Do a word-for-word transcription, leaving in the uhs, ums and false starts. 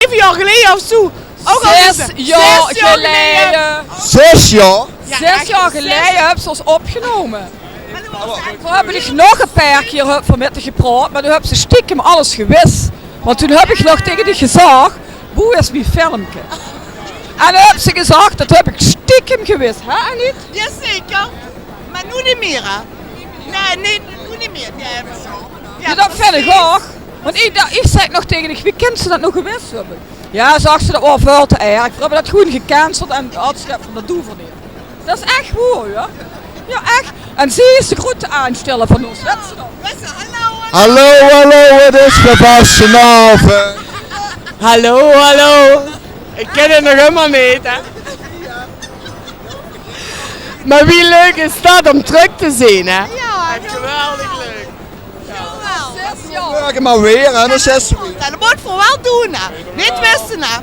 Zeve jaor geleje of zoe. Ouch al zes jaor geleje. Zes jaor? Jao, zes jaor geleje höbs se ós opgenómme. Veer höbbe dich nog e paar kier höbbe veer mit dich gepraot, mer doe höbs se stiekem alles gewis. Want toen höb ich nog tege dich gezag: "Boe is mien filmke?" En doe höbs se gezag: "Dat höb ich stiekem gewis." Hè, Aniet? Jazeker. Mer noe neet mier, hè? Nae, nae, noe neet mier. Jao, dat vinj ich ouch. Want ich, ich zag nog tege dich: "Wie kins se dat noe gewis höbbe?" Jao, zag ze, dat waor väöl te erg. Veer höbbe dat gewoen gecanceld en had ze dat van de doever neer. Dat is ech waor, jao. Jao, ech. En zie is de groete aansteller van ós, wèts se dat? Hallo, hallo, het is weer vastelaovend. Hallo, hallo. Ich kin 't nog hielemaol neet, hè. Mer wie leuk is dat óm trök te zeen, hè? Jao, geweldig leuk. Jao, waal. Zes jaor. Veur mer weer, hè, dat is zes jaor. Jao, dat mót veur waal doon, hè. Neet misse, hè.